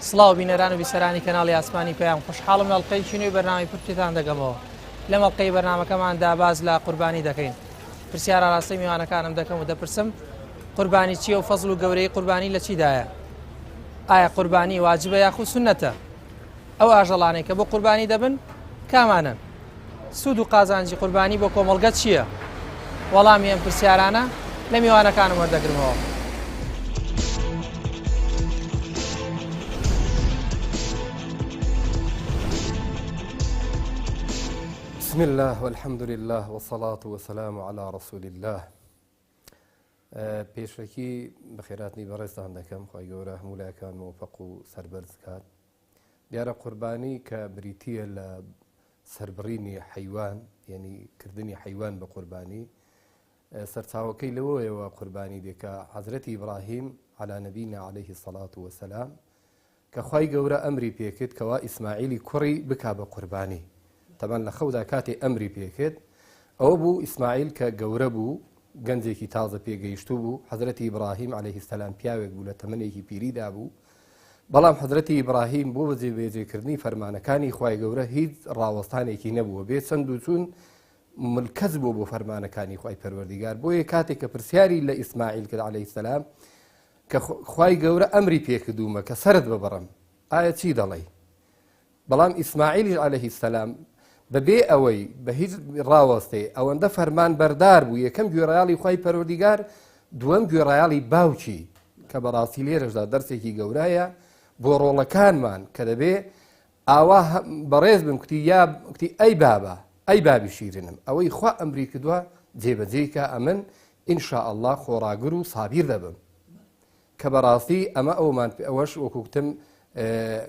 سڵاو بینەران و بیسەرانی کەناڵی ئاسمانی پەیام، خۆشحاڵم لە ئەڵقەیەکی نوێی بەرنامەی پرتێتان دەگەمەوە. لەم ئەڵقەی بەرنامەکەماندا باس لە قوربانی دەکەین. پرسیار ئاراستەی میوانەکانم دەکەم و دەپرسم قوربانی چییە و فەزڵ و گەورەی قوربانی لە چیدایە؟ ئایا قوربانی واجبە یاخود سوننەتە؟ ئەو ئاژەڵانەی کە بۆ قوربانی دەبن کامانەن؟ سوود و قازانجی قوربانی بۆ کۆمەڵگە چییە؟ وەڵامی ئەم پرسیارانە لە میوانەکانم وەردەگرمەوە. بسم الله والحمد لله والصلاة والسلام على رسول الله پێشەکی بەخێراتنی بەڕێزتان دەکەم خی گەورە هەموو لایەکان مۆفەق و سەربەرز کات دیارە قوربانی کە بریتە لە سربڕینی حیوان یعنی کردنی حیوان بە قوربانی سەرچاوەکەی لەوەیەوە قوربانی دێ کە حەزرەتی ئیبراهیم علی نبینا علیه الصلاة والسلام کە خوای گەورە ئەمری پێکرد کەوا ئیسماعیلی کوڕی بکا بە قوربانی تەبەن لە خەودا کاتێ ئەمری پێکرد ئەوە بوو ئیسماعیل کە گەورە بوو گەنجێکی تازە پێگەیشتوو بوو حەزرەتی ئیبراهیم علیه السلام پیاوێک بوو لە تەمەنێکی پیریدا بوو بەڵام حەزرەتی ئیبراهیم بۆ بەجێبەجێکردنی فەرمانەکانی خوای گەورە هیچ ڕاوەستانێکی نەبووە بێ چەند و چوون ملکەچ بووە بۆ فەرمانەکانی خوای پەروەردیگار بۆیە کاتێک کە پرسیاری لە ئیسماعیل کرد عەلەیهی سەلام کە خوای گەورە ئەمری پێکردوومە کە سەرت ببڕم ئایا چی دەڵێی بەڵام ئیسماعیلیش عەلەیهی سەلام بەبێ ئەوەی بە هیچ ڕاوەستێ ئەوەندە فەرمان بەردار بوو یەکەم گوێڕایەڵی خوای پەروەردیگار دووەم گوێڕایەڵی باوکی کە بەڕاستی لێرەشدا دەرسێکی گەورەیە بۆ ڕۆڵەکانمان کە دەبێ ئاوا بەڕێز بم کوتی یا کوتی ئەی بابە ئەی بابی شیرنم ئەوەی خوا ئەمری کردووە جێبەجێی کە ئەمن ان شاء اللە خۆڕاگر و سابیر دەبم کە بەڕاستی ئەمە ئەومان ئەوەش وەکو کوتم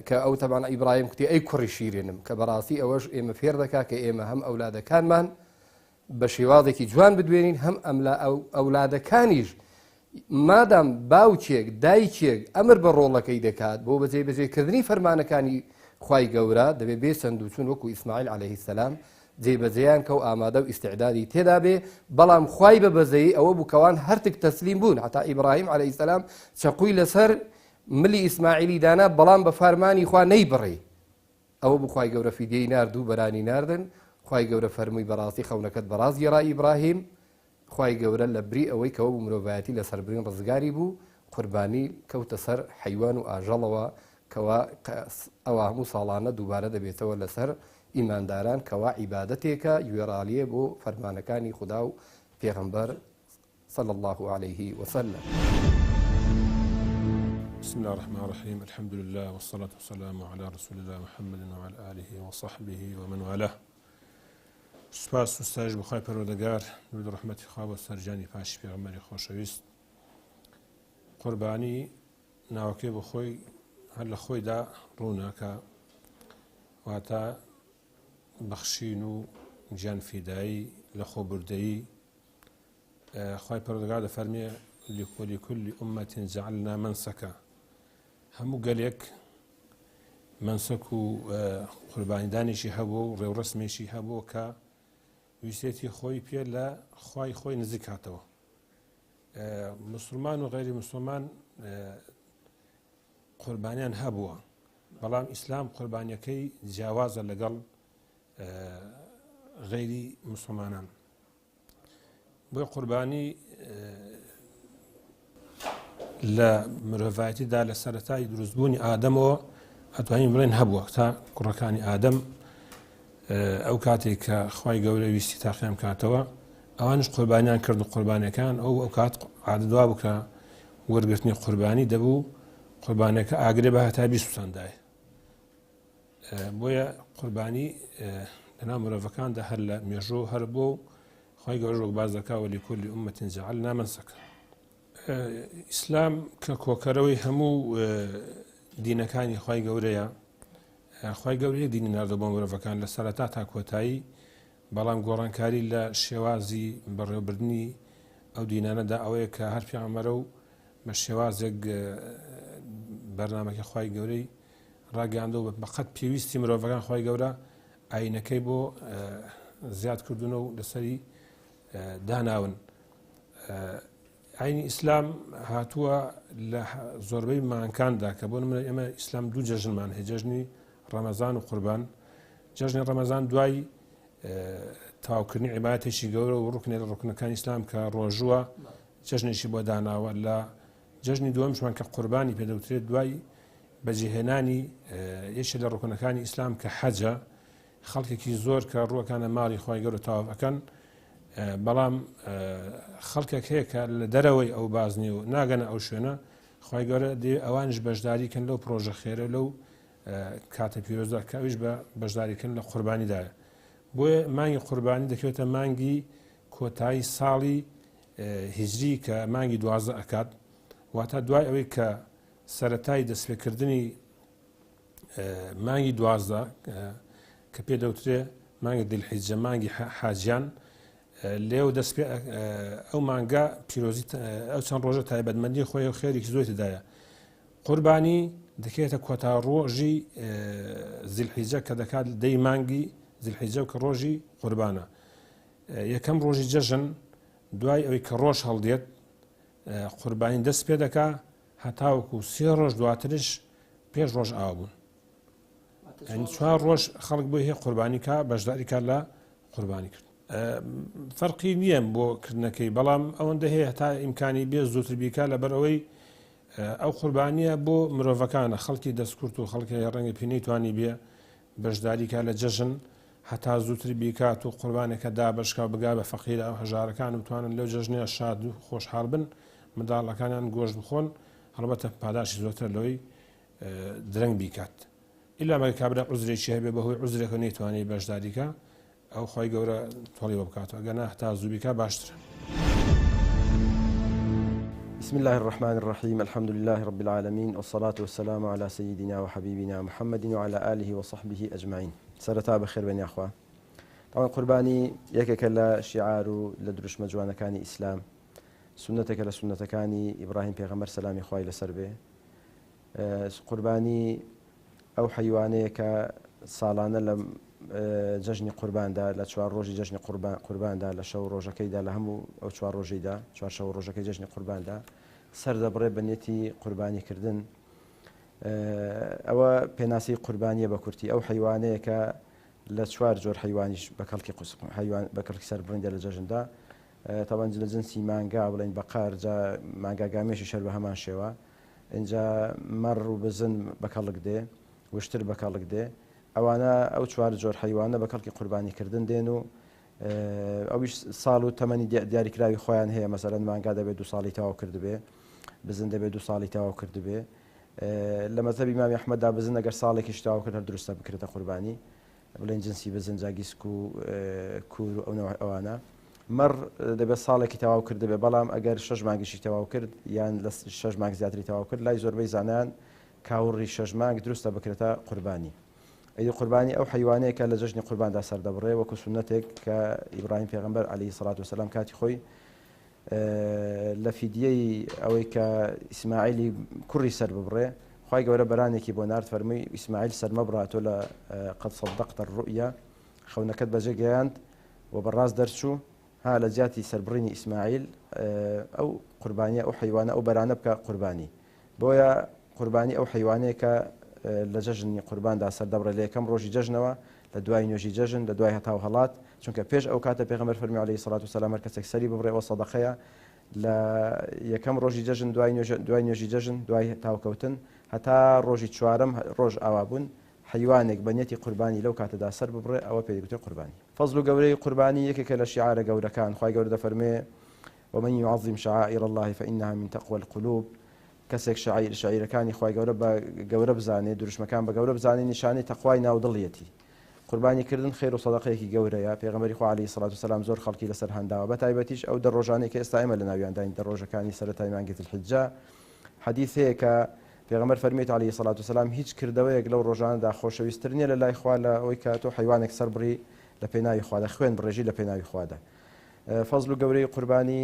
کە ئەو تەبان ئیبراهیم کوتی ئەی کوڕی شیرینم کە بەڕاستی ئەوەش ئێمە فێر دەکا کە ئێمە هەم ئەولادەکانمان بە شێوازێکی جوان بدوێنین هەم ئەملا ئەولادەکانیش مادام باوکێک دایکێک ئەمر بە ڕۆڵەکەی دەکات بۆ بەجێ بەجێکردنی فەرمانەکانی خوای گەورە دەبێ بێ چەند و چون وەکو ئیسماعیل عەلەیهی سەلام جێبەجێیان کە و ئامادە و ئیستعدادی تێدا بێ بەڵام خوای بە بەزەیی ئەوە بوو کەوان هەرتک تەسلیم بوون هەتا ئیبراهیم عەلەیهی سەلام چەقووی لەسەر ملی ئیسماعیلی دانا بەڵام بە فارمانی خوا نەیبڕی ئەوە بوو خوای گەورە فیدیەی نارد و بەرانی ناردن، خوای گەورە فەرمووی بەڕاستی خەونەکەت بەڕاست گێڕا ئیبراهیم، خوای گەورە لە بری ئەوەی کەوە بوو مرۆڤایەتی لە سەربرین ڕزگاری بوو قوربانی کەوتە سەر حەیوان و ئاژەڵەوە کەوا ئەوە هەموو ساڵانە دووبارە دەبێتەوە لەسەر ئیمانداران کەوا عیبادەتێکە گوێڕالیە بۆ فەرمانەکانی خودا و پێغەمبەر صلی اللە علیه وسلم. بسم الله الرحمن الرحیم الحمد لله والصلاة والسلام على رسول الله محمد وعلى آله وصحبه ومن والاه سوپاس و ستایش بۆ خوای پەروەردگار درود و ڕەحمەتی خوا بۆ سەر گیانی پاکی پێغەمبەری خۆشەویست قوربانی ناوەکەی بۆ خۆی هەر لە خۆیدا ڕوونە کە واتە بەخشین و گیان فیدایی لە خۆبوردەیی خوای پەروەردگار دەفەرمێ لکل امة جعلنا منسکا هەموو گەلێک منسەک و قوربانیدانێکی هەبوو و ڕێوڕسمێکی هەبوو کە ویستێتی خۆی پێ لە خوای خۆی نزیک هاتەوە مسلمان و غیری مسلمان قوربانیان هەبووە بەڵام ئیسلام قوربانیەکەی جیاوازە لەگەڵ غیری مسلمانان بۆیە قوربانی لە مرۆڤایەتیدا لە سەرەتای دروستبوونی ئادەمەوە ئەتوانین بڵێن هەبووە تا کوڕەکانی ئادەم ئەو کاتێک کە خی گەورە ویستی تاقیان کاتەوە ئەوانش قوربانیان کرد و قوربانەکان ئەو ئەو کات عادەدوا بوو کە وەرگرتنی قوربانی دەبوو قوربانەکە ئاگرێ بە هەتا بیسوتاندایە بۆیە قوربانی لەناو مرۆڤەکاندا هەر لە مێژوو هەر بووە و خی گەورە وەک باس دەکا ولکل امة جعلنا منسکا ئیسلام کە کۆکەرەوەی هەموو دینەکانی خی گەورەیە خی گەورەیە دینی ناردە بۆ مرۆڤەکان لە سەرەتا تا کۆتایی بەڵام گۆڕانکاری لە شێوازی بەڕێوەبردنی ئەو دینانەدا ئەوەیە کە هەر پێغەمبەرە و بە شێوازێک بەرنمەکە خی گەورەی ڕاگەیاندووە بە قەد پێویستی مرۆڤەکان خوای گەورە ئاینەکەی بۆ زیاد کردوونە و لەسەری داناون. ئاینی ئیسلام هاتووە لە زۆربەی مانکاندا کە بۆ نمونە ئێمە ئیسلام دوو جەژنمان هەیە جەژنی ڕەمەزان و قوربان جەژنی ڕەمەزان دوای تەواوکردنی عیباتێکی گەورە و ڕکنێ لە ڕکنەکانی ئیسلام کە ڕۆژووە جەژنێکی بۆ داناوە لە جەژنی دووەمشمان کە قوربانی پێدەوترێت دوای بەجێهێنانی یەکێ لە ڕکنەکانی ئیسلام کە حەجە خەڵکێکی زۆر کە ڕووەکانە ماڵی خوای گەورە تەواف ئەکەن بەڵام خەڵکێک هەیە کە لە دەرەوەی ئەو بازنی و ناگەنە ئەو شوێنە خوای گەورە دێ ئەوانش بەشداری کەن لەو پرۆژە خێرە لەو کاتە پیرۆزدا کە ئەویش بە بەشداریکردن لە قوربانیدایە بۆیە مانگی قوربانی دەکەوێتە مانگی کۆتایی ساڵی هیجری کە مانگی دوازە ئەکات واتە دوای ئەوەی کە سەتای دەستپێکردنی مانگی 12 کە پێ دەوترێ مانگی دیلحیجە مانگی حاجیان لێو دەست پێ ئەو مانگە پیرۆزی ئەو چەند ڕۆژە تایبەتمەندی خۆی و خێرێکی زۆری تدایە قوربانی دەکەێتە کۆتا ڕۆژی زیلحیجە کە دەکات دەی مانگی زیلحیجە و کە ڕۆژی قوربانە یەکەم ڕۆژی جەژن دوای ئەوەی کە ڕۆژ هەڵدێت قوربانی دەست پێ دەکا هەتاوەکو سێ ڕۆژ دواترش پێش ڕۆژ ئاوا بوون یعنی چوار ڕۆژ خەڵک بۆی هەیە قوربانی کا بەشداری کا لە قوربانی کرد فەرقی نییە بۆ کردنەکەی بەڵام ئەوەندە هەیە هەتا ئیمکانی بێ زووتر بیکا لەبەر ئەوەی ئەو قوربانیە بۆ مرۆڤەکانە خەڵکی دەستکورت و خەڵکی ڕەنگە پێ نەیتوانی بێ بەشداری کا لە جەژن هەتا زووتر بیکات و قوربانێکە دابەشکا و بگا بە فەقیرە و هەژارەکان و بتوانن لەو جەژنەیە شاد و خۆشحاڵ بن منداڵەکانیان گۆشت بخۆن هەڵبەتە پاداشی زۆرترە لەوەی درەنگ بیکات ئیلا مەگەر کابرا عوزرێکی هەبێ بەهۆی عوزرێکەوە نەیتوانی بەشداری کا ئەو خوای گەورە تۆڵی بۆ بکاتەوە ئەگەر نا هەتا زوو بیکا باشترە. بسم الله الرحمن الرحیم الحمد لله رب العالمین والصلاة والسلام علی سیدنا وحبیبنا محمد وعلی آله وصحبه اجمعین سەرەتا بەخێر بێن یاخوا تاوان قوربانی یەکێکە لە شیعار و لە دروشمە جوانەکانی ئیسلام سونەتێکە لە سونەتەکانی ئیبراهیم پێغەمبەر سەلامی خوای لەسەر بێ قوربانی ئەو حەیوانەیە کە ساڵانە لە جەژنی قورباندا لە چوار ڕۆژی جەژنی قورباندا لە شەو ڕۆژەکەیدا لە هەموو ئەو چوار ڕۆژەیدا چوار شەو ڕۆژەکەی جەژنی قورباندا سەر دەبڕێ بە نێتی قوربانیکردن ئەوە پێناسی قوربانیە بە کورتی ئەو حیوانەیە کە لە چوار جۆر حیوانیش بە کەڵکی حیوان بە کەڵکی سەربڕین لە جەژندا تەبعەن لە جنسی مانگا بڵێین بەقەر جا مانگا گامێشیش هەر بە هەمان شێوە ئینجا مەڕ و بزن بە کەڵک دێ وشتر بە کەڵک دێ ئەوانە ئەو چوار جۆر حەیوانە بە کەڵکی قوربانی کردن دێن و ئەویش ساڵ و تەمەنی دیاریکراوی خۆیان هەیە مەسەلەن مانگا دەبێت دو ساڵی تەواو کردبێ بزن دەبێت دو ساڵی تەواو کردبێ لە مەزهەبی مامی ئەحمەددا بزن ئەگەر ساڵێکیش تەواو کرد هەر دروستە بکرێتە قوربانی بڵێن جنسی بزن جا گیسک و کور و ئەو نەوع ئەوانە مەڕ دەبێت ساڵێکی تەواو کردبێ بەڵام ئەگەر شەش مانگیشی تەواو کرد یان لە شەش مانگ زیاتری تەواو کرد لای زۆربەی زانایان کاوڕی شەش مانگ دروستە بکرێتە قوربانی ئەی قوربانی ئەو حیوانەیە کە لە جەژنی قورباندا سەردەبڕێ وەکو سونەتێک کە ئیبراهیم پێغەمبەر عەلەیهی سەڵات وسەلام کاتی خۆی لە فیدیەی ئەوەی کە ئیسماعیلی کوڕی سەر ببڕێ خوای گەورە بەرانێکی بۆ نارد فەرمووی ئیسماعیل سەر مەبڕە تۆ لە قد صدقت الرؤيا خەونەکەت بەجێ گەیاند و بەڕاست دەرچوو ها لە جیاتی سەربڕینی ئیسماعیل ئەو قوربانیە ئەو حیوانە ئەو بەرانە بکە قوربانی بۆیە قوربانی ئەو حەیوانەیە کە لە جەژنی قورباندا سەردەبڕێ لە یەکەم ڕۆژی جەژنەوە لە دوای نوێژی جەژن لە دوای هەتاو هەڵات چونکە پێش ئەو کاتە پێغەمبەر فەرمی عەلەیهی سەڵات وسەلام هەر کەسێک سەری ببڕێ ئەوە سەدەقەیە لە یەکەم ڕۆژی جەژن دوای نوێژ دوای نوێژی جەژن دوای تاوکەوتن هەتا ڕۆژی چوارەم ڕۆژ ئاوابوون حەیوانێک بە نیەتی قوربانی لەو کاتەدا سەر ببڕێ ئەوە پێی دەگوترێ قوربانی. فەزڵ و گەورەی قوربانی یەکێکە لە شیعارە گەورەکان خوای گەورە دەفەرموێ ومن یعظم شعائر اللە فانها من تقوی القلوب کەسێک شعیر شعیرەکانی خوای گەورە بە گەورە بزانێ دروشمەکان بە گەورە بزانێ نیشانەی تەقوای ناو دڵیەتی قوربانی کردن خێر و سەدەقەیەکی گەورەیە پێغەمبەری خوا عەلەیهی سڵات وسەلام زۆر خەڵکی لەسەر هانداوە بە تایبەتیش ئەو دە ڕۆژانەی کە ئێستا ئێمە لە ناویانداین دە ڕۆژەکانی سەرەتای مانگی ذوالحجە حەدیث هەیە کە پێغەمبەر فەرموویەتی عەلەیهی سڵات وسەلام هیچ کردەوەیەک لەو ڕۆژانەدا خۆشەویستتر نییە لە لای خوا لە ئەوەی کە تۆ حەیوانێک سەربڕی لە پێناوی خوادا خوێن بڕێژی لە پێناوی خوادا فەزل و گەورەی قوربانی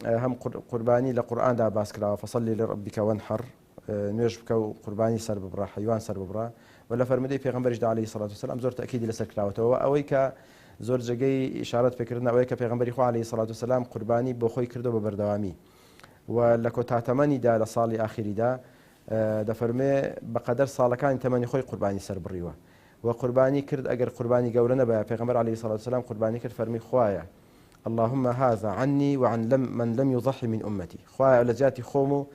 هەم قوربانی لە قورئاندا باس کراوە فصل لربک وانحر نوێژ بکە و قوربانی سەر ببڕە حەیوان سەر ببڕە و لە فەرمودەی پێغەمبەریشدا عەلەیهی سەڵات وسەلام زۆر تەئکیدی لەسەر کراوەتەوە ئەوەی کە زۆر جێگەی ئیشارەت پێکردن ئەوەیە کە پێغەمبەری خوا عەلەیهی سەڵات وسەلام قوربانی بۆ خۆی کردو بە بەردەوامی. و لە کۆتا تەمەنیدا لە ساڵی ئاخیریدا دەفەرمێ بەقەدەر ساڵەکانی تەمەنی خۆی قوربانی سەر بڕیوە و قوربانی کرد ئەگەر قوربانی گەورە نەبایە پێغەمبەر علیه الصلاة والسلام قوربانی کرد فەرمی خوایە اللهم هذا عني وعن لم من لم يضحي من أمتي خوایە لە جیاتی خۆم و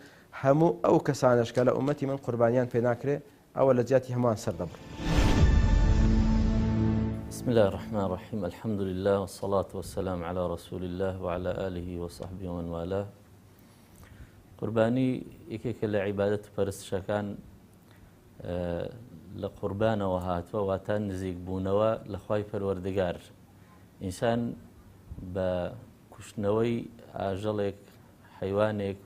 هەموو ئەو کەسانەش کە لە ئومەتی من قوربانیان پێ ناکرێ ئەوە لە جیاتی هەمووان سەر دەبڕم. بسم الله الرحمن الرحیم الحمد لله والصلاة والسلام على رسول الله وعلى آله وصحبه ومن والاه قوربانی یەکێکە لە عیبادەت و پەرستشەکان لە قوربانەوە هاتووە واتە نزیک بوونەوە لە خوای پەروەردگار ئینسان بە کوشتنەوەی ئاژەڵێک حیوانێک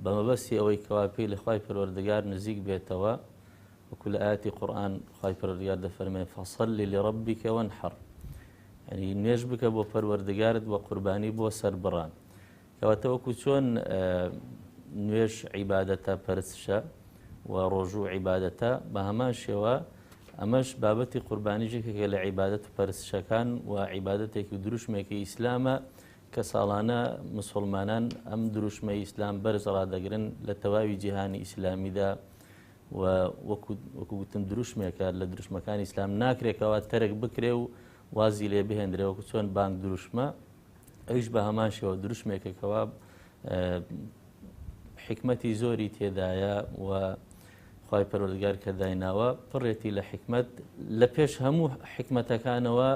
بە مەبەستی ئەوەی کەوا پێی لە خوای پەروەردگار نزیک بێتەوە وەکو لە ئاەتی قورآن خوای پەروەردگار دەفەرمێ فصل لربك وانحر یعنی نوێژ بکە بۆ پەروەردگارت وە قوربانی بۆ سەربڕان کەواتە وەکو چۆن نوێژ عیبادەتە پەرستشە و ڕۆژوو عیبادەتە بە هەمان شێوە ئەمەش بابەتی قوربانیش یەکێکە لە عیبادەت و پەرستشەکان و عیبادەتێکی و دروشمێکی ئیسلامە کە ساڵانە مسلمانان ئەم دروشمەی ئیسلام بەرز ڕادەگرن لە تەواوی جیهانی ئیسلامیدا و وەکو وەکو گوتم دروشمێکە لە دروشمەکانی ئیسلام ناکرێکەوە تەرک بکرێ و وازی لێ بهێندرێ وەکو چۆن بانگ دروشمە ئەویش بە هەمان شێوە دروشمێکە کەوا حکمەتی زۆری تێدایە و خی پەروەردگار کە دایناوە پڕێتی لە حکمت لە پێش هەموو حکمەتەکانەوە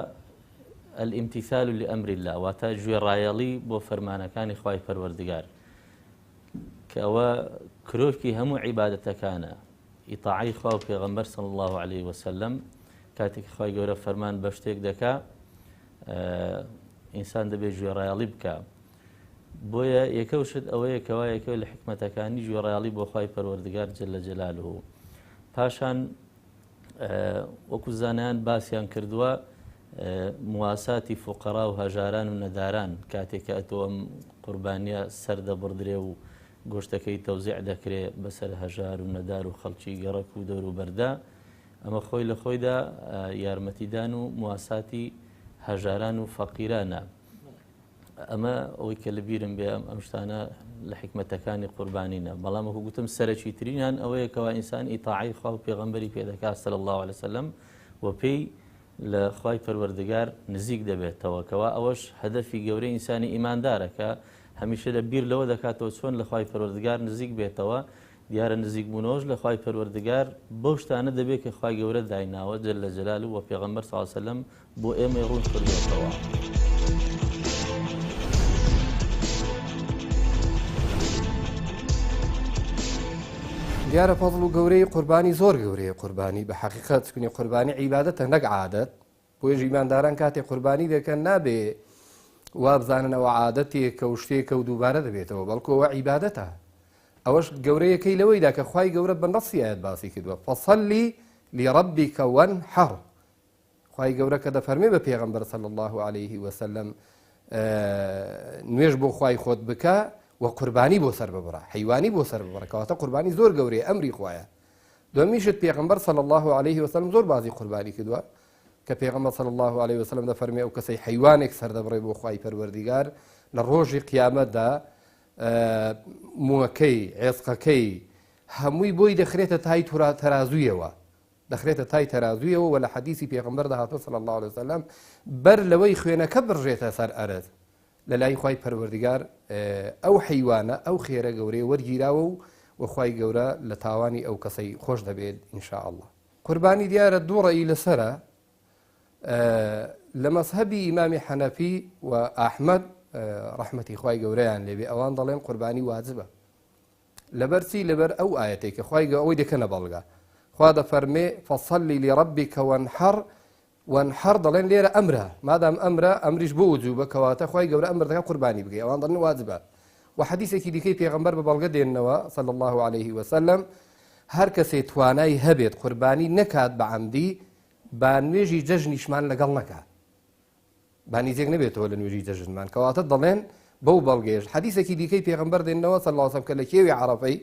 الامتثال لأمر الله واتە گوێڕایەڵی بۆ فەرمانەکانی خوای پەروەردگار کە ئەوە کرۆکی هەموو عیبادەتەکانە ئیتاعەی خوا و پێغەمبەر صلی اللە علیە وسلم کاتێک خوای گەورە فەرمان بە شتێک دەکا ئینسان دەبێت گوێڕایەڵی بکە بۆیە یەکە شت ئەوەیە کەوا یەکە لە حکمەتەکانی گوێڕایەڵی بۆ خوای پەروەردگار جل جلاله پاشان وەکو زانایان باسیان کردووە مواساتی فقرا و هەژاران و نەداران کاتێک کە ئەتۆ ئەم قوربانیە سەر دەبڕدرێ و گۆشتەکەی تەوزیع دەکرێ بەسەر هەژار و نەدار و خەڵکی گەڕەک و دەوروبەردا، ئەمە خۆی لە خۆیدا یارمەتیدان و مواساتی هەژاران و فەقیرانە. ئەمە ئەوەی کە لە بیرم بێ ئەم ئەم شتانە لە حیکمەتەکانی قوربانینە، بەڵام وەکو گوتم سەرەکی ترینیان ئەوەیە کەوا ئینسان ئیتاعەی خوا و پێغەمبەری پێ دەکات صلی اللە علیه وسلم و پێی لە خوای پەروەردگار نزیک دەبێتەوە کەوا ئەوەش هەدەفی گەورەی ئینسانی ئیماندارە کە هەمیشە لە بیر لەوە دەکاتەوە چۆن لە خوای پەروەردگار نزیک بێتەوە دیارە نزیک بوونەوەش لە خوای پەروەردگار بەو شتانە دەبێت کە خوای گەورە دایناوە جل جلاله و پێغەمبەر صلی الله علیه وسلم بۆ ئێمەی ڕوون کردووەتەوە. دیارە فەزڵ و گەورەی قوربانی زۆر گەورەیە قوربانی بە حەقیقەت چونی قوربانی عیبادەتە نەک عادەت بۆیە ئیمانداران کاتێ قوربانی دەکەن نابێ وابزانن ئەوە عادەتێکە و شتێکە و دووبارە دەبێتەوە بەڵکو ئەوە عیبادەتە ئەوەش گەورەیەکەی لەوەیدا کە خوای گەورە بە نەسی ئاەت باسی کردووە فصلی لربک وانحر خوای گەورە کە دەفەرمێ بە پێغەمبەر صلی اللە علیه وسلم نوێژ بۆ خوای خۆت بکە و قوربانی بۆ سەر ببڕە حیوانی بۆ سەر ببڕە کەواتە قوربانی زۆر گەورەیە ئەمری خوایە دومیشت پێغەمبەر صلی الله علیه وسلم زۆر بازی قوربانی کردووە کە پێغەمبەر صلی الله علیه وسلم دەفەرمێ ئەو کەسەی حیوانێک سەر دەبڕێ بۆ خوای پەروەردیگار لە ڕۆژی قیامەتدا موەکەی عێزقەکەی هەمووی بۆی دەخرێتە تای تورا تەرازویەوە دەخرێتە تای تەرازوویەوە وە لە حەدیسی پێغەمبەردا هاتووە صلی اللە علیە وسلم بەر لەوەی خوێنەکە بڕژێتە سەر ئەرز لە لای خوای پەروەردگار ئەو حەیوانە ئەو خێرە گەورەیە وەرگیراوە و وە خوای گەورە لە تاوانی ئەو کەسەی خۆش دەبێت ان شاء اللە. قوربانی دیارە دوو ڕەئی لەسەرە لە مەزهەبی ئیمامی حەنەفی و ئەحمەد ڕەحمەتی خوای گەورەیان لێبێ ئەوان دەڵێن قوربانی واجبە لەبەر چی لەبەر ئەو ئایەتەی کە خوای گەورە ئەوەی دەکەنە بەڵگە خوا دەفەرمێ فصلی لربک وانحر وانحر دەڵێن لێرە ئەمرە مادام ئەمرە ئەمریش بۆ وجوبە کەواتە خوای گەورە ئەمر دەکات قوربانی بکەی ئەوان دەڵێن واجبە و حەدیثێکی دیکەی پێغەمبەر بە بەڵگە دێننەوە صلی الله علیه وسلم هەر کەسێ توانای هەبێت قوربانی نەکات بە عەمدی با نوێژی جەژنیشمان لەگەڵ نەکات با نیزێک نەبێتەوە لە نوێژی جەژنمان کەواتە دەڵێن بەو بەڵگەیەش حەدیسێکی دیکەی پێغەمبەر دێنەوە صلی الله علیه وسلم کە لە کێوی عەرەفەی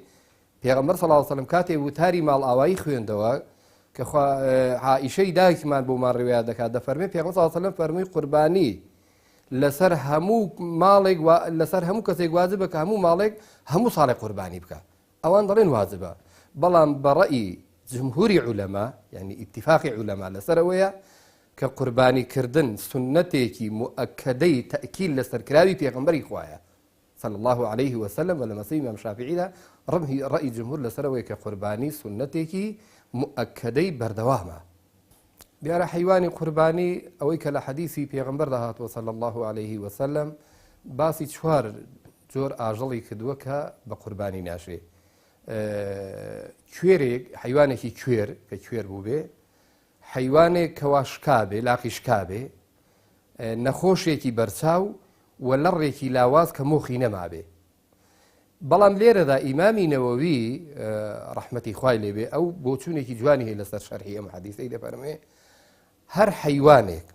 پێغەمبەر صلی الله علیه وسلم کاتێ وتاری ماڵئاوایی خوێندەوە کە عائیشەی دایکمان بۆمان ڕوایەت دەکات دەفەرمێ پێغەمبەر صلی الله علیه وسلم فەرمووی قوربانی. لەسەر هەموو ماڵێک لەسەر هەموو کەسێک واجبە کە هەموو ماڵێک هەموو ساڵێک قوربانی بکە ئەوان دەڵێن واجبە بەڵام بە ڕەئی جمهوری عولەما یعنی ئیتفاقی عولەما لەسەر ئەوەیە کە قوربانی کردن سوننەتێکی موئەکەدەی تەئکید لەسەرکراوی پێغەمبەری خوایە صلی اللە علیه وسلم و لە مەسەی ئیمام شافعیدا ڕمهی ڕەئی جمهور لەسەر ئەوەیە کە قوربانی سوننەتێکی موئەکەدەی بەردەوامە. دیارە حەیوانی قوربانی ئەوەی کە لە حەدیسی پێغەمبەردا هاتووە صلی اللە علیه وسلم باسی چوار جۆر ئاژەڵی کردووە کە بە قوربانی ناشێ کوێرێک حیوانێکی کوێر کە کوێر بوو بێ حەیوانێک کەوا شکابێ، لاقی شکابێ، نەخۆشێکی بەرچاو و لەڕێکی لاواز کە مۆخی نەمابێ. بەڵام لێرەدا ئیمامی نەوەوی ڕەحمەتی خوای لێبێ ئەو بۆچوونێکی جوانی هەیە لەسەر شەرحی ئەم حەدیسەی دەفەرموێ هەر حەیوانێک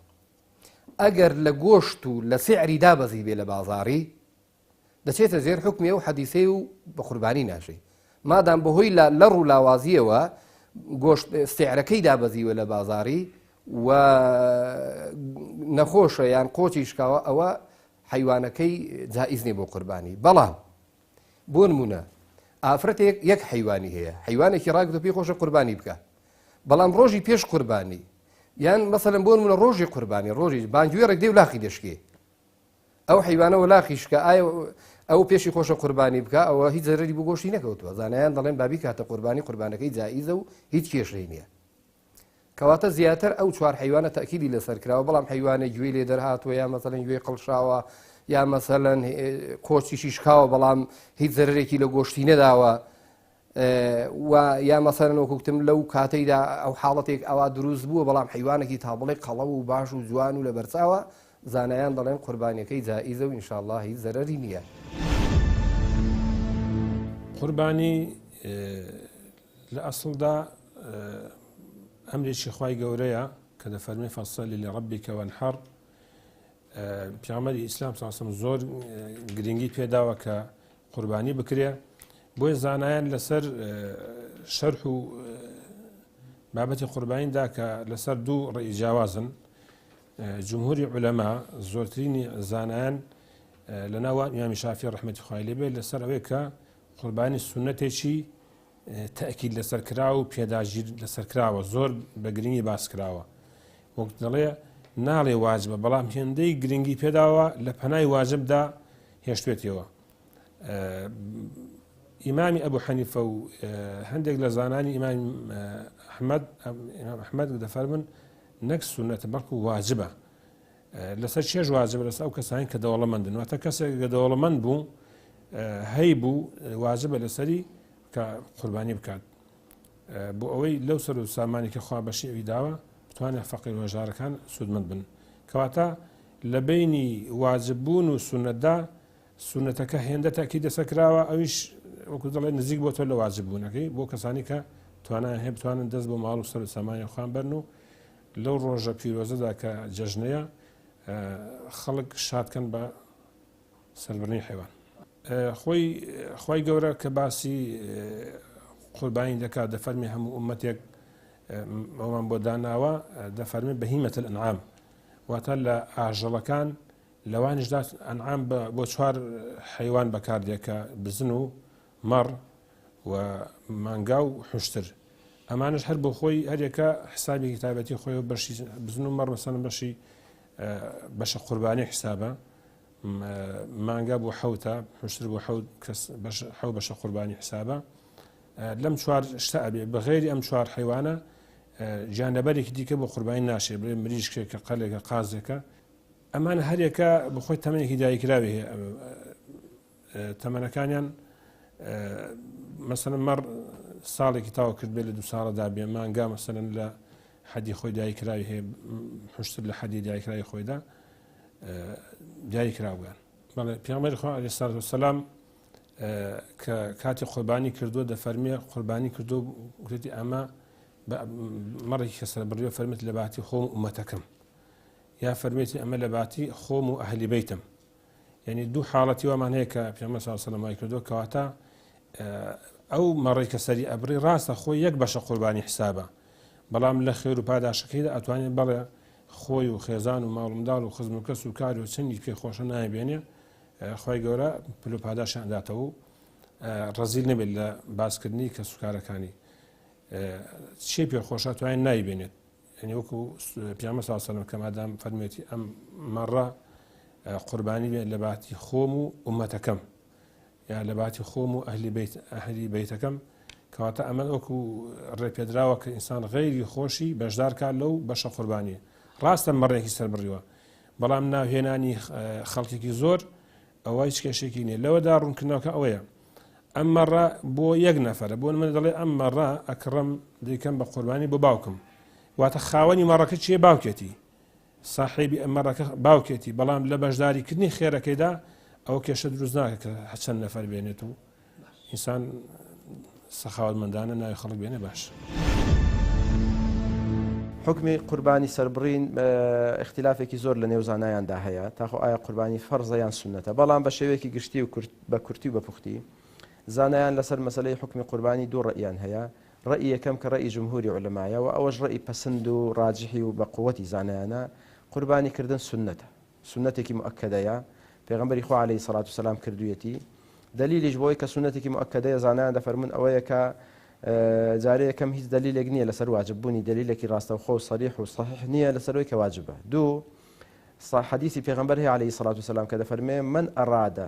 ئەگەر لە گۆشت و لە سعری دابەزی بێ لە بازاری دەچێتە ژێر حوکمی ئەو حەدیسەی و بە قوربانی ناشێ مادام بەهۆی لەڕ و لاوازیەوە گۆشت سعرەکەی دابەزیوە لە بازاری و نەخۆشە یان قۆچی شکاوە ئەوە حیوانەکەی جائیز نیە بۆ قوربانی بەڵام بۆ نمونە ئافرەتێک یەک حیوانی هەیە حیوانێکی ڕاگرتو پێی خۆشە قوربانی بکە بەڵام ڕۆژی پێش قوربانی یان مەسەلەن بۆ نمونە ڕۆژی قوربانی ڕۆژی بانگوێڕێک دێ و لاقی دەشکێ ئەو حەیوانە وەلاقی شکا ئایا ئەو پێشی خۆشە قوربانی بکا ئەوە هیچ زەرەری بۆ گۆشتی نەکەوتووە زانایان دەڵێن با بیکاتە قوربانی قوربانەکەی جائیزە و هیچ کێشەی نییە کەواتە زیاتر ئەو چوار حیوانە تاکیدی لەسەر کراوە بەڵام حیوانە گوێی لێ دەرهاتووە یا مەسەلەن گوێی قڵشاوە یا مەسەلەن قۆچیشی شکاوە بەڵام هیچ زەرەرێکی لە گۆشتی نەداوە و یا مەسەلەن وەکو گوتم لەو کاتەیدا ئەو حاڵەتێک ئەوا دروست بووە بەڵام حەیوانێکی تابڵێ قەڵەو و باش و جوان و لەبەرچاوە زانایان دەڵێن قوربانیەکەی جائیزە و ئینشاءاللە هیچ زەرەری نییە. قوربانی لە ئەسڵدا ئەمرێکی خوای گەورەیە کە دەفەرمێ فصل لربک وانحر پیامەری ئیسلام ساسم زۆر گرنگی پێداوە کە قوربانی بکرێ بۆیە زانایان لەسەر شەرح و بابەتی قوربانیدا کە لەسەر دوو ڕێی جیاوازن جمهوری عولەما زۆرترینی زانایان لە ناوان ئیمامی شافی ڕەحمەتی خوای لێ بێت لەسەر ئەوەیە کە قوربانی سوننەتێکی تەئکید لەسەر کراوە و پێداگیر لەسەر کراوە زۆر بە گرنگی باس کراوە وەک دەڵێ ناڵێ واجبە بەڵام هێندەی گرنگی پێداوە لە پەنای واجبدا هێشتێتەوە ئیمامی ئەبوو حەنیفە و هەندێک لە زانانی ئیمام ئەحمەد ئەحمەد دەفەرمن نەک سونەتە بەڵکو واجبە لەسەر چێژ واجبە لەسەر ئەو کەسانی کە دەوڵەمەندن واتە کەسێک کە دەوڵەمەند بوو هەی بوو واجبە لەسەری کە قوربانی بکات بۆ ئەوەی لەو سەر و سامانی کە خوا بەشی ئەوی داوە بتوانێت فەقیر و هەژارەکان سوودمەند بن کەواتە لە بینی واجب بوون و سونەتدا سونەتەکە هێندە تاکی دەسە کراوە ئەویش وەکو دەڵێ نزیک بۆ تۆ لە واجب بوونەکەی بۆ کەسانی کە توانایان هەیە بتوانن دەست بۆ ماڵ و سەر و سامانی خۆیان بەرن و لەو ڕۆژە پیرۆزەدا کە جەژنەیە خەڵک شادکەن بە سەربڕینی حەیوان. خۆی خوای گەورە کە باسی قوربانی دەکات دەفەرمی هەموو ئومەتێک ئەومان بۆ داناوە دەفەرمی بەهیمەت الانعام واتە لە ئاژەڵەکان لەوانیشدا ئەنعام بۆ چوار حیوان بەکاردێ کە بزن و مەڕ و مانگا و حشتر ئەمانش هەر بۆ خۆی هەرێکە حسابێکی تایبەتی خۆی و بەشی بزن و مەڕ مەسەن بەشی بەشە قوربانی حسابە مانگا بۆ حوتە حشتر بۆ حوت کەس بەش حەو بەشە قوربانی حسابە لەم چوار شتە ئەبێ بەغێری ئەم چوار حیوانە گیانلەبەرێکی دیکە بۆ قوربانی ناشێ بڵێ مریشکێکە قەلێکە قازێکە ئەمان هەرێکە بخۆی تەمەنێکی دایکراوی هەیە تەمەنەکانیان مەسەلەن مەڕ ساڵێکی تاو کرد بێ لە دو ساڵەدا بێ مانگا مەسەلەن لە حەدی خۆی دایکراوی هەیە حشتر لە حەدی دایکراوی خۆیدا دیاری کراویان بەڵێ پیامەری خوا علیه الصلاة والسلام کە کاتی قوربانی کردووە دەفەرمێ قوربانی کردو گوتی ئەمە مەڕێکی کە سەر بڕیوە فەرمت لە باتی خۆم ئومەتەکەم یا فەرمێتی ئەمە لە باتی خۆم و ئەهلی بەیتم یعنی دوو حاڵەتی وامان هەیە کە پێغەمبەر صلی الله علیه و سلم وای کردووە کەواتە ئەو مەڕی کە سەری ئەبڕی ڕاستە خۆی یەک بەشە قوربانی حسابە بەڵام لە خێر و پاداشەکەیدا ئەتوانێت بەڵێ خۆی و خێزان و ماڵ و منداڵ و خزم و کەس و کار و چەندی پێ خۆشە نایبێنێ، خوای گەورە پلە و پاداشتیان ئەداتەوە و ڕەزیل نەبێت لە باسکردنی کەسوکارەکانی. چی پێ خۆشە توانێت نایبێنێت، یعنی وەکو پیامبەر صلی الله علیه و سلم کە مادام فەرموویەتی ئەم مەڕە قوربانی بێت لە باتی خۆم و ئومەتەکەم یا لە باتی خۆم و ئەهلی بەیت ئەهلی بەیتەکەم، کەواتە ئەمە وەکو ڕێپێدراوە کە ئینسان غەیری خۆشی بەشدار کات لەو بەشە قوربانیە. ڕاستە مەڕێکی سەربڕیوە، بەڵام ناوهێنانی خەڵکێکی زۆر ئەوە هیچ کێشێکی نییە. لەوەدا ڕوونکردنەوەکە ئەوەیە ئەم مەڕە بۆ یەک نەفەرە، بۆ من دەڵێ ئەم مەڕە ئەکڕم دەیکەم بە قوربانی بۆ باوکم، واتە خاوەنی مەڕەکە چیە؟ باوکێتی، ساحێبی ئەم مەڕەکە باوکێتی، بەڵام لە بەشداریکردنی خێرەکەیدا ئەوە کێشە دروست ناکە کە هەچەند نەفەر بێنێت و ئینسان سەخاوەتمەندانە ناوی خەڵک بێنێ باش. حوکمی قوربانی سەربڕین ئیختیلافێکی زۆر لە نێو زانایاندا هەیە تاخۆ ئایا قوربانی فەرزە یان سوننەتە، بەڵام بە شێوەیەکی گشتی و بە کورتی و بە پوختی زانایان لەسەر مەسەلەی حوکمی قوربانی دوو ڕەئیان هەیە، ڕەئی یەکەم کە ڕەئی جمهوری عولەمایە و ئەوەش ڕەئی پەسند و ڕاجحی و بە قوەتی زانایانە، قوربانی کردن سوننەتە. سوننەتێکی موئەکەدەیە، پێغەمبەری خوا علیە سڵات و سلام کردوویەتی، دەلیلیش بۆی کە سوننەتێکی موئەکەدەیە زانایان دەفەرموون ئەوەیە کە جارێ یەکەم هیچ دەلیلێک نییە لەسەر واجب بوونی، دەلیلێکی ڕاستەوخۆ و صریح و صحیح نییە لەسەر ئەوەی کە واجبە. دوو، حەدیثی پێغەمبەر هەیە علیە سڵات و سلام کە دەفەرمێ من أراد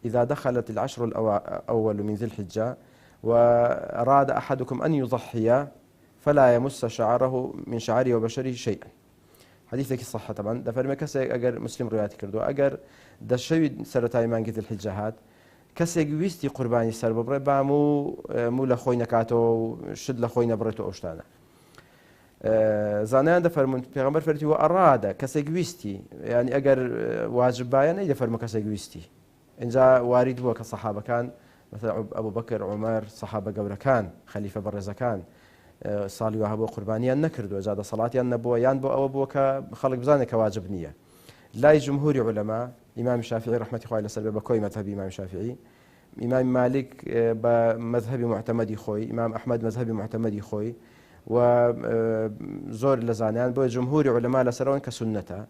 إذا دخلت العشر الأول من ذي الحجة وأراد أحدكم أن يضحي فلا يمس شعره من شعره وبشره شيئا. حدیثێکی صحە تەبعەن دەفەرمێ کەسێک ئەگەر مسلم ڕوایەتی کردووە ئەگەر دە شەوی سەرەتای مانگی ذی الحجە هات کەسێک ویستی قوربانی سەر ببڕێ با موو موو لە خۆی نەکاتەوە و شت لە خۆی نەبڕێت و ئەو شتانە زانایان دەفەرمونون پێغەمبەر فەرمی و ئەڕادە کەسێک ویستی ینی ئەگەر واجب باە نەی دەفەرمو کەسێک ویستی ئینجا وارید بووە کە سەحابەکان مثلا ئەبوبەکر، عومەر، سەحابە گەورەکان، خەلیفە بەڕێزەکان ساڵی وا هەبووە قوربانیان نەکردووە، جا دەسەڵاتیان نەبووە یان بۆ ئەوە بووە کە خەڵک بزانێت کە واجب نییە. لای جمهوری عولەما ئیمامی شافعی ڕەحمەتی خوای لەسەر بێ بە کۆی مەذهەبی ئیمامی شافعی، ئیمامی مالک بە مەذهەبی معتەمەدی خۆی، ئیمام ئەحمەد مەذهەبی معتەمەدی خۆی و زۆر لە زانایان بۆیە جمهوری عولەما لەسەرەوەن کە سوننەتە.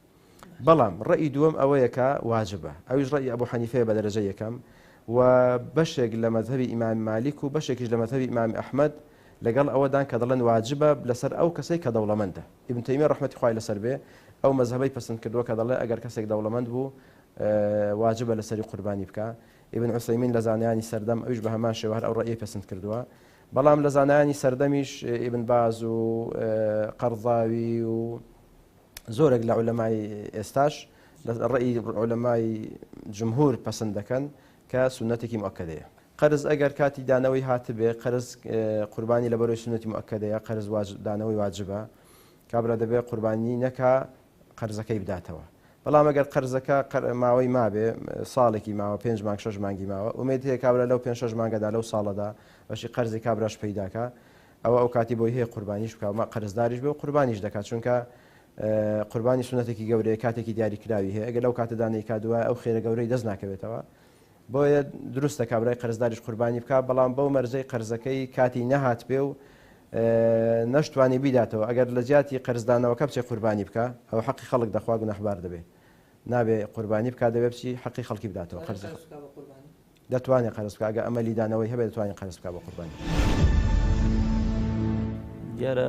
بەڵام ڕەئی دووەم ئەوەیە کە واجبە، ئەویش ڕەئی ئەبو حەنیفەیە بە دەرەجەی یەکەم و بەشێک لە مەزهەبی ئیمامی مالیک و بەشێکیش لە مەزهەبی ئیمامی ئەحمەد لەگەڵ ئەوەدان کە دەڵێن واجبە لەسەر ئەو کەسەی کە دەوڵەمەندە. ئیبن تەیمیە ڕەحمەتی خوای لەسەر بێ ئەو مەزهەبەی پەسند کردووە کە دەڵێ ئەگەر کەسێک دەوڵەمەند بوو واجبە لەسەری قوربانی بکا. ئیبن عوسەیمین لە زانایانی سەردەم ئەویش بە هەمان شێوە هەر ئەو ڕەئیەی پەسند کردووە. بەڵام لە زانایانی سەردەمیش ئیبن باز و قەرضاوی و زۆرێک لە عولەمای ئێستاش لە ڕەئی عولەمای جمهور پەسند دەکەن کە سوننەتێکی موئەکەدەیە. قەرز ئەگەر کاتی دانەوەی هاتبێ قەرز قوربانی لەبەرۆی سوننەتی موئەکەدەیە قەرز دانەوەی واجبە کابرا دەبێ قوربانی نەکا قەرزەکەی بداتەوە بەڵام ئەگەر قەرزەکە ماوەی مابێ ساڵێکی ماوە پێنج مانگ شەش مانگی ماوە ئومێد هەیە کابرا لەو پێنج شەش مانگەدا لەو ساڵەدا بەشی قەرزی کابراش پەیداکا ئەوە ئەو کاتی بۆی هەیە قوربانیش بکا و قەرزداریش بێ و قوربانیش دەکات چونکە قوربانی سونەتێکی گەورەیە کاتێکی دیاریکراوی هەیە ئەگەر لەو کاتەدا نەیکات دوای ئەو خێرە گەورەی دەست ناکەوێتەوە بۆیە دروستە کابرای قەرزداریش قوربانی بکات بەڵام بەو مەرجەی قەرزەکەی کاتی نەهات پێ و نەشتوانی بیداتەوە ئەگەر لە جیاتی قەرزدانەوەکە بچێ قوربانی بکە ئەو حەقی خەڵک دەخوا گوناحبار دەبێ نابێ قوربانی بکات دەبێ بچی حەقی خەڵکی بداتەوە قەرز دەتوانێ قەرز بکا ئەگەر ئەمەلی دانەوەی هەبێ دەتوانێ قەرز بکا بۆ قوربانی. دیارە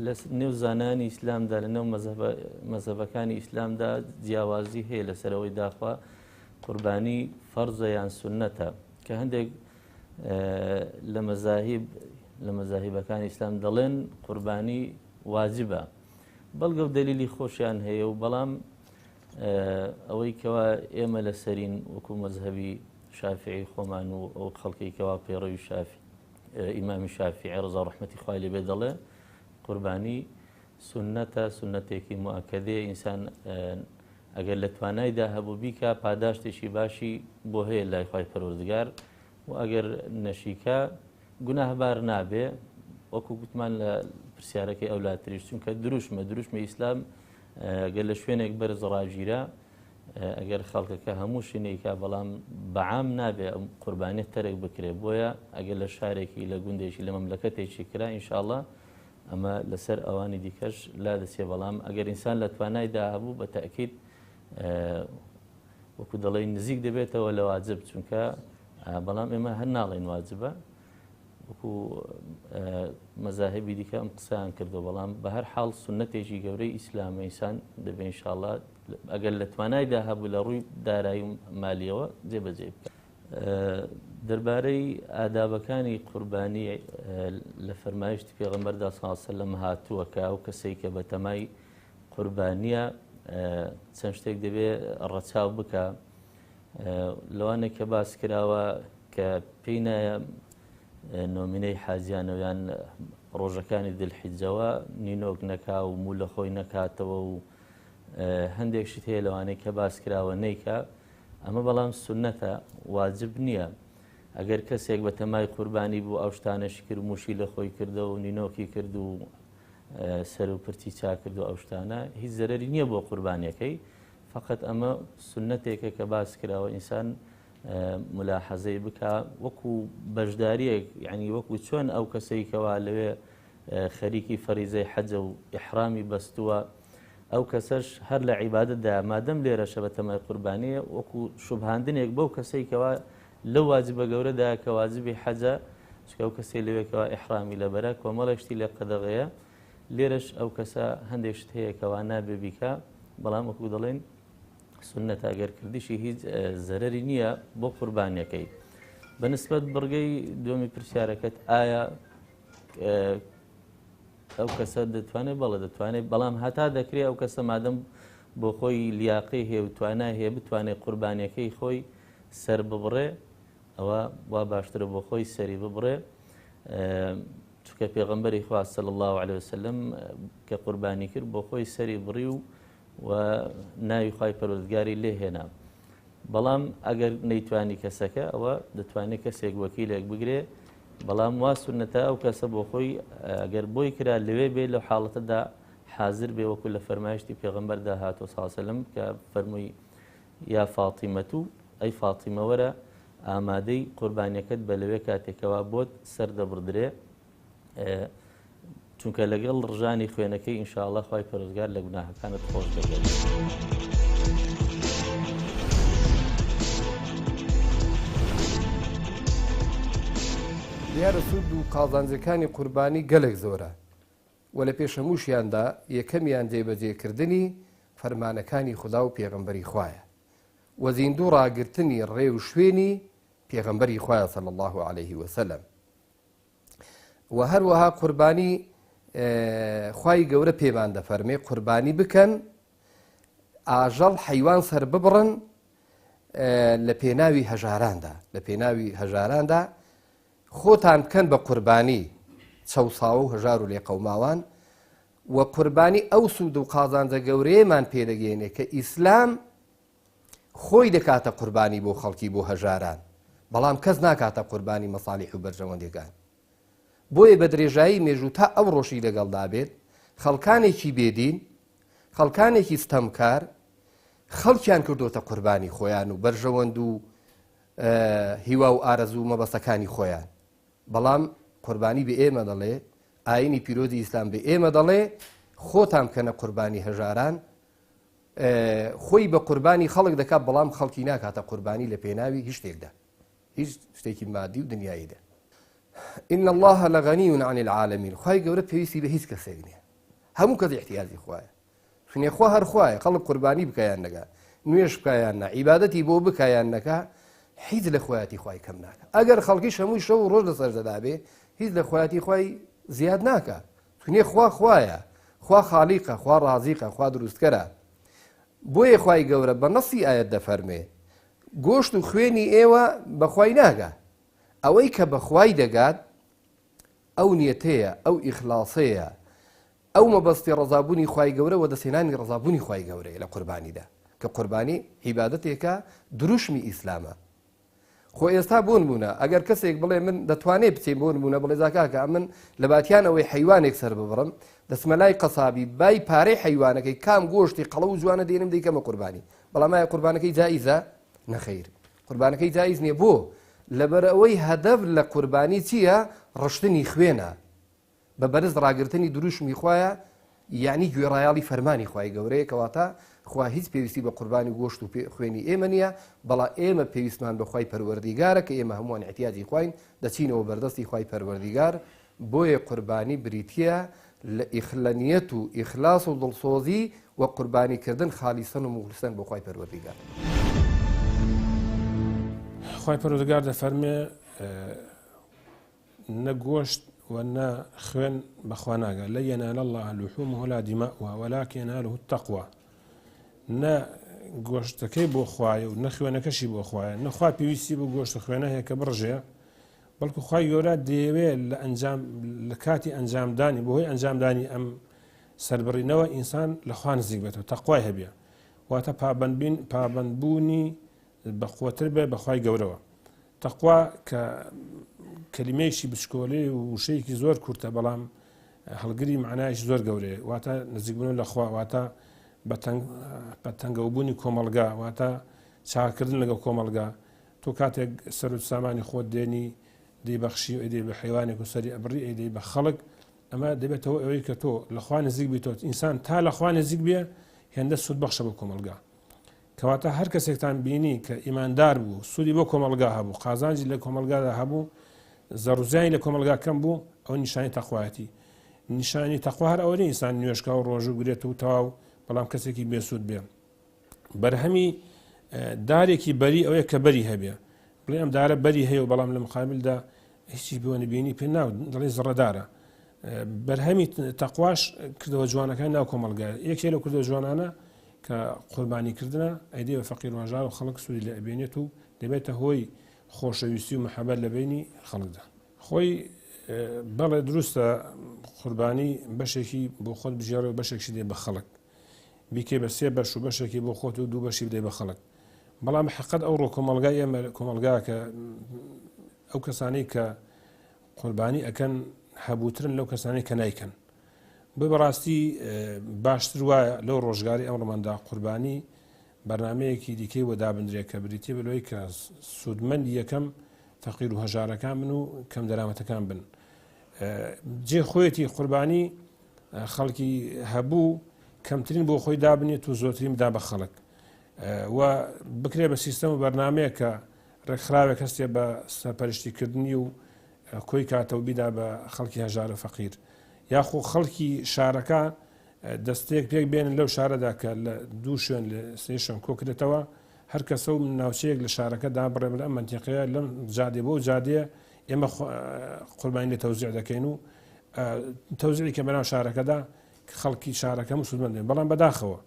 لە نێو زانایانی ئیسلامدا لە نێو مەزهەبەکانی ئیسلامدا جیاوازی هەیە لەسەر ئەوەی داخوا قوربانی فەرزە یان سوننەتە کە هەندێک لە مەزاهیب لە مەزاهیبەکانی ئیسلام دەڵێن قوربانی واجبە بەڵگە و دەلیلی خۆشیان هەیە و بەڵام ئەوەی کەوا ئێمە لەسەرین وەکو مەزهەبی شافعی خۆمان و ئەو خەڵکەی کەوا پەیڕەوی شافی ئیمامی شافعی ڕەزا ڕەحمەتی خوای لێ بێ دەڵێ قوربانی سوننەتە سوننەتێکی موئەکەدەیە ئینسان ئەگەر لە توانایدا هەبوو بیکا پاداشتێکی باشی بۆ هەیە لای خوای پەروەردگار و ئەگەر نەشیکا گوناهبار نابێ وەکو گوتمان لە پرسیارەکەی ئەولاتریش چونکە دروشمە دروشمی ئیسلام گەر لە شوێنێک بەرز ڕاگیرا ئەگەر خەڵکەکە هەمووشی نیکا بەڵام بەعام نابێ ئەم قوربانیە تەرک بکرێ بۆیە ئەگەر لە شارێکی لە گوندێکی لە مەملەکەتێکی کرا ئینشاءاللە. ئەمە لەسەر ئەوانی دیکەش لا دەچێ بەڵام ئەگەر ئینسان لە توانایدا هەبوو بە تەئکید وەکو دەڵێن نزیک دەبێتەوە لە واجب چونکە بەڵام ئێمە هەر ناڵێن واجبە وەکو مەزاهبی دیکە ئەم قسەیان کردو بەڵام بە هەر حاڵ سنەتێکی گەورەی ئیسلامە ئینسان دەبێ ئینشاءاللە ئەگەر لە توانایدا هەبوو لە ڕووی دارایی و مالیەوە جێبەجێ بکە. دەربارەی ئادابەکانی قوربانی لە فەرمایشتی پێغەمبەردا صلی الله علیه وسلم هاتووە کە ئەو کەسەی کە بەتەمای قوربانیە چەند شتێک دەبێ ڕەچاو بکە لەوانێک کە باس کراوە کە پێی نایە نۆمینەی حاجیانەوە یان ڕۆژەکانی دلحیجەوە نینۆک نەکا و موو لە خۆی نەکاتەوە و هەندێک شت هەیە لەوانەی کە باس کراوە نیکە ئەمە بەڵام سوننەتە واجب نییە ئەگەر کەسێک بە تەمای قوربانی بوو ئەو شتانەشی کرد موشی لە خۆی کردەوە و نینۆکی کرد و سەر و پرچی چاکرد و ئەو شتانە هیچ زەرەری نییە بۆ قوربانیەکەی فقط ئەمە سوننەتێکە کە باس کراوە ئینسان ملاحەزەی بکە وەکو بەشداریەک یعنی وەکو چۆن ئەو کەسەی کەوا لەوێ خەریکی فەریزەی حەجە و ئیحرامی بەستووە، ئەو کەسەش هەر لە عیبادەتدایە، مادەم لێرەشە بە تەمای قوربانییە، وەکو شوبهاندنێک بەو کەسەی کەوا لەو واجبە گەورەدایە کە واجبی حەجە، چونکە ئەو کەسەی لەوێ کەوا ئیحرامی لەبەرە کۆمەڵێک شتی لێ قەدەغەیە، لێرەش ئەو کەسە هەندێک شت هەیە کەوا نابێ بیکا، بەڵام وەکو دەڵێن سوننەتە ئەگەر کردیشی هیچ زەرەری نییە بۆ قوربانیەکەی. بە نسبەت بڕگەی دووەمی پرسیارەکەت ئایا ئەو کەسە دەتوانێت بەڵێ دەتوانێت بەڵام هەتا دەکرێت ئەو کەسە مادەم بۆ خۆی لیاقی هەیە و توانای هەیە بتوانێت قوربانیەکەی خۆی سەر ببڕێ ئەوە وا باشترە بۆ خۆی سەری ببڕێ چونکە پێغەمبەری خوا صلی الله علیه وسلم کە قوربانی کرد بۆ خۆی سەری بڕی و و ناوی خوای پەروەردگاری لێ هێنا بەڵام ئەگەر نەیتوانی کەسەکە ئەوە دەتوانێت کەسێک وەکیلێک بگرێ بەڵام وا سونەتە ئەو کەسە بۆ خۆی ئەگەر بۆی کرا لەوێ بێ لەو حاڵەتەدا حاضر بێ وەکو لە فەرمایشتی پێغەمبەردا هاتووە صلی الله علیه وسلم کە فەرمووی یا فاتیمەتو ئەی فاتیمە وەرە ئامادەی قوربانیەکەت بە لەوێ کاتێکەوە بۆت سەر دەبڕدرێ چونکە لەگەڵ ڕژانی خوێنەکەی ان شاء اللە خوای پەروەردگار لە گوناهەکانت خۆش دەبێت. دیارە سوود و قازانجەکانی قوربانی گەلێک زۆرە و لە پێش هەمووشیاندا یەکەمیان جێبەجێکردنی فەرمانەکانی خودا و پێغەمبەری خوایە و زیندوو ڕاگرتنی ڕێ و شوێنی پێغەمبەری خوایە صلی الله علیه وسلم. و هەروەها قوربانی خوای گەورە پێمان دەفەرمێ قوربانی بکەن ئاژەڵ حەیوان سەر ببڕن لە پێناوی هەژاراندا لە پێناوی هەژاراندا خۆتان بکەن بە قوربانی چەساوە و هەژار و لێقەوماوان و قوربانی ئەو سوود و قازانجە گەورەیەمان پێدەگەێنێ کە ئیسلام خۆی دەکاتە قوربانی بۆ خەڵکی بۆ هەژاران بەڵام کەس ناکاتە قوربانی مەسالیح و بەرژەوەندیەکان بۆیە بە درێژایی مێژوو تا ئەوڕۆشی لەگەڵدا بێت خەڵکانێکی بێدین خەڵکانێکی ستەمکار خەڵکیان کردوتە قوربانی خۆیان و بەرژەوەند و هیوا و ئارەزوو و مەبەستەکانی خۆیان بەڵام قوربانی بە ئێمە دەڵێ ئاینی پیرۆزی ئیسلام بە ئێمە دەڵێ خۆتان بکەنە قوربانی هەژاران خۆی بە قوربانی خەڵک دەکات بەڵام خەڵکی ناکاتە قوربانی لە پێناوی هیچ شتێکدا هیچ شتێکی مادی و دنیاییدا إن الله لغني عن العالمين خوای گەورە پێویستی بە هیچ کەسێک نییە هەموو کەس احتیاجی خوایە چونێ خوا هەر خوایە خەڵک قوربانی بکەیان نەگا نوێژ بکایان نا عیبادەتی بۆ بکایان نەکا هیچ لە خۆیەتی خوای کەم ناکە ئەگەر خەڵکی هەمووی شەو و ڕۆژ لە سەجدەدا بێ هیچ لە خۆیەتی خوای زیاد ناکە تونێ خوا خوایە خوا خالیقە خوا ڕازیقە خوا دروستکەرە بۆیە خوای گەورە بە نەسی ئایەت دەفەرمێ گۆشت و خوێنی ئێوە بەخوای ناگا ئەوەی کە بەخوای دەگات ئەو نیەتەیە ئەو ئیخلاصەیە ئەو مەبەستی ڕەزابوونی خوای گەورە وەدەستهێنانی ڕەزابوونی خوای گەورەیە لە قوربانیدا کە قوربانی عیبادەتێکە دروشمی ئیسلامە خۆ ئێستا بۆ نمونە ئەگەر کەسێک بڵێ من دەتوانێت بچین بۆ نمونە بڵێ زاکاکە من لە باتیان ئەوەی حیوانێک سەر ببڕم دەچمە لای قەسابی بای پارەی حیوانەکەی کام گۆشتی قەڵە و جوانە دێنم دەیکەمە قوربانی بەڵام ئایا قوربانەکەی جائیزە نەخیر قوربانەکەی جائیز نییە بۆ لەبەر ئەوەی هەدەف لە قوربانی چییە ڕشتنی خوێنە. بە بەرز ڕاگرتنی دروشمی خوایە یەعنی گوێڕایەڵی فەرمانی خوای گەورەیە کەواتە خوا هیچ پێویستی بە قوربانی گۆشت و خوێنی ئێمە نییە بەڵا ئێمە پێویستمان بە خوای پەروەردیگارە کە ئێمە هەمووان ئیعتیاجی خواین دەچینەوە بەردەستی خوای پەروەردیگار بۆیە قوربانی بریتییە لە لە نیەت و ئیخلاص و دڵسۆزی و قوربانی کردن خالیسەن و موخلیسەن بۆ خوای پەروەردیگار. خوای پەروەردگار دەفەرمێ نە گۆشت و نە خوێن بە خوا ناگا، لن ینال اللە لحومها ولا دماؤها ولکن یناله التقوی، نە گۆشتەکەی بۆ خوایە و نە خوێنەکەشی بۆ خوایە، نە خوا پێویستی بە گۆشت و خوێنە هەیە کە بڕژێ، بەڵکو خوای گەورە دەیەوێ لە ئەنجام لە کاتی ئەنجامدانی بەهۆی ئەنجامدانی ئەم سەربڕینەوە ئینسان لە خوا نزیک بێتەوە تەقوای هەبێ، واتە پابەندبین پابەندبوونی بەقوەتر بێ بە خوای گەورەوە. تەقوا کە کەلیمەیەکی بچکۆلەی و وشەیەکی زۆر کورتە بەڵام هەڵگری معنایش زۆر گەورەیە واتە نزیکبوون لە خوا واتە بە تەنگەوبوونی کۆمەڵگا واتە چاکردن لەگەڵ کۆمەڵگا تۆ کاتێک سەر و سامانی خۆت دێنی دەیبەخشی و ئەدەی بە حیوانێک و سەری ئەبڕی ئەیدەی بە خەڵک ئەمە دەبێتەوە ئەوەی کە تۆ لەخوا نزیک بیتۆت ئینسان تا لەخوا نزیک بێ هێندە سوود بەخشە بۆ کۆمەلگا کەواتە هەر کەسێکتان بینی کە ئیماندار بوو، سوودی بۆ کۆمەڵگا هەبوو، قازانجی لە کۆمەڵگادا هەبوو، زەڕوزیانی لە کۆمەڵگا کەم بوو، ئەوە نیشانەی تەقوایەتی. نیشانی تەقوا هەر ئەوە نییە ئینسان نوێژکا و ڕۆژوو بگرێت و تەواو، بەڵام کەسێکی بێسوود بێ. بەرهەمی دارێکی بەری ئەوەیە کە بەری هەبێ. بڵێ ئەم دارە بەری هەیە و بەڵام لە مقابلدا هیچی بۆ نبینی پێ ناو دەڵێ زڕەدارە. بەرهەمی تەقواش کردەوە جوانەکان ناو کۆمەڵگا یەکێ لەو کردەوە جوانانە کە قوربانی کردنە ئەیدەی بە فەقیر و هەژار و خەڵک سوودی لێ ئەبینێت و دەبێتە هۆی خۆشەویستی و مەحەبەت لە بەینی خەڵکدا. خۆی بەڵێ دروستە قوربانی بەشێکی بۆ خۆت بگێڕێ و بەشێکشی دێ بە خەڵک بیکەی بە سێ بەش و بەشێکی بۆ خۆت و دوو بەشی بدەی بە خەڵک بەڵام حقت ئەو ڕۆ کۆمەڵگای ئێمە کۆمەڵگاکە ئەو کەسانەی کە قوربانی ئەکەن هەبووترن لەو کەسانەی کە نایکەن بۆی بەڕاستی باشتر وایە لەو ڕۆژگاری ئەمڕۆماندا قوربانی بەرنمەیەکی دیکەی بۆ دابدرێت کە بریتە بەلەوەی کە سوودمەندی یەکەم فەقیر و هەژارەکان بن و کەم دەرامەتەکان بن جێ خۆیەتی قوربانی خەڵکی هەبوو کەمترین بۆ خۆی دابنێت و زۆرترین دا بە خەڵک و بکرێ بە سیستەم و بەرنمەیە کە ڕێکخراوێک هەستێ بە سەرپەرشتیکردنی و کۆی کاتەوە بیدا بە خەڵکی هەژار و فەقیر یاخۆ خەڵکی شارەکە دەستەیەک پێک بێنن لەو شارەدا کە لە دوو شوێن لە سێ شوێن کۆکرێتەوە هەر کەسە و ناوچەیەک لە شارەکە دابڕێ بڵێ ئەم مەنتیقەیە لەم جادێ بۆ جادەیە ئێمە قوربانی لێ تەوزیع دەکەین و تەوزیعی کە بەناو شارەکەدا خەڵکی شارەکە مسلمان بێن بەڵام بەداخەوە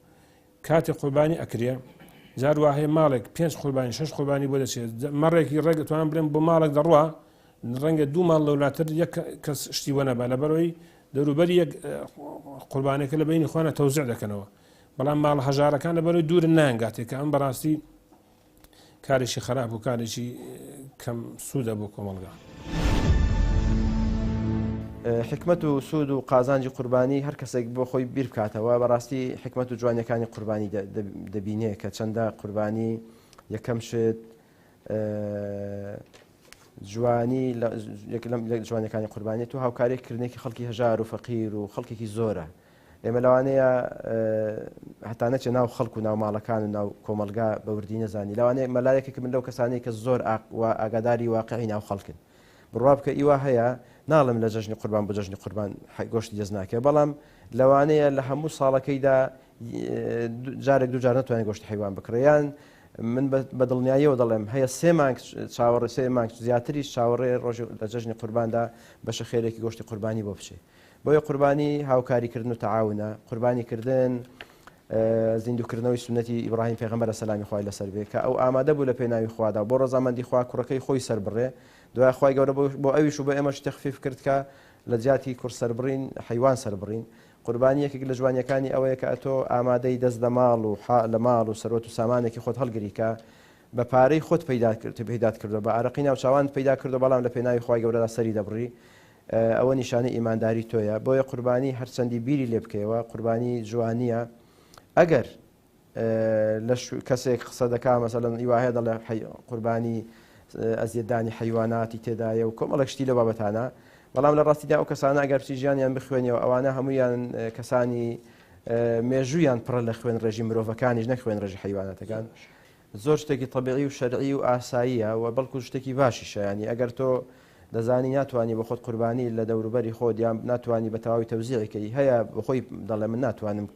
کاتێ قوربانی ئەکرێ جار وا هەیە ماڵێک پێنج قوربانی شەش قوربانی بۆ دەچێت مەڕێکی ڕێک ئەتوانم بڵێم بۆ ماڵێک دەڕوا ڕەنگە دوو ماڵ لەولاتر یەک کەس شتی وە نەبا لەبەرەوەی دەوروبەری یەک قوربانەکە لە بینی خۆیانە تەوزیع دەکەنەوە بەڵام ماڵە هەژارەکان لەبەرەوەی دوورن نایانگاتێ کە ئەم بەڕاستی کارێکی خراپ و کارێکی کەم سوودە بۆ کۆمەڵگا. حیکمەت و سوود و قازانجی قوربانی هەر کەسێک بۆ خۆی بیر بکاتەوە بەڕاستی حیکمەت و جوانیەکانی قوربانی دەبینێ کە چەندە قوربانی یەکەم شت جوانی لە جوانەکانی قوربانی تو هاوکاری کردنێکی خەڵکی هەژار و فەقیر و خەڵکێکی زۆرە ئێمە لەوانەیە هەتا نەچێ ناو خەڵک و ناو ماڵەکان و ناو کۆمەڵگا بە وردی نەزانی لەوانەیە مەلایەکێک من لەو کەسانەی کە زۆر ئاگاداری واقعی ناو خەڵکن بڕوا بکە ئیوا هەیە ناڵم لە جەژنی قوربان بۆ جەژنی قوربان گۆشتی دەست ناکەێ بەڵام لەوانەیە لە هەموو ساڵەکەیدا جارێک دوجار نتوانێت گۆشتی حیوان بکڕیان من بە دڵنیاییەوە دەڵێم هەیە سێ مانگ چاوەڕێ سێ مانگ زیاتریش چاوەڕێ ڕۆژ لە جەژنی قورباندا بەشە خێرێکی گۆشتی قوربانی بۆ بچێ بۆیە قوربانی هاوکاری کردن و تەعاونە، قوربانی کردن زیندووکردنەوەی سوننەتی ئیبراهیم پێغەمبەرە سەلامی خوای لەسەر بێ کە ئەو ئامادە بوو لە پێناوی خوادا بۆ ڕەزامەندی خوا کوڕەکەی خۆی سەربڕێ دوای خوای گەورە بۆ ئەویش و بۆ ئێمەش تەخفیف کرد کە لە جیاتی کوڕ سەربڕین حەیوان سەربڕین قوربانی یەکێک لە جوانیەکانی ئەوەیە کە ئەتۆ ئامادەی دەست لە ماڵ و لە ماڵ و سەروەت و سامانێکی خۆت هەڵگری کە بە پارەی خۆت پەیدات کردووە بە ئارەقی ناوچاوانت پەیدا کردووە بەڵام لە پێناوی خوای گەورەدا سەری دەبڕی ئەوە نیشانەی ئیمانداری تۆیە بۆیە قوربانی هەرچەندی بیری لێ بکەیەوە قوربانی جوانیە ئەگەر لە کەسێک قسە دەکا مەسەلەن ئیوا هەیە دەڵێ قوربانی ئەزیەتدانی حەیواناتی تێدایە و کۆمەڵێک شتی لە بابەتانە. بەڵام لە ڕاستیدا ئەو کەسانە ئەگەر بچی ژیانیان بخوێنیەوە ئەوانە هەمویان کەسانی مێژوویان پڕە لە خوێن ڕێژی مرۆڤەکانیش نەک خوێن ڕێژی حیواناتەکان. زۆر شتێکی تەبیعی و شەرعی و ئاساییە و بەڵکو شتێکی باشیشە یانی ئەگەر تۆ دەزانی ناتوانی بۆ خۆت قوربانی لە دەوروبەری خۆت یان ناتوانی بە تەواوی تەوزیعی کەی هەیە بۆ خۆی دەڵێ من ناتوانم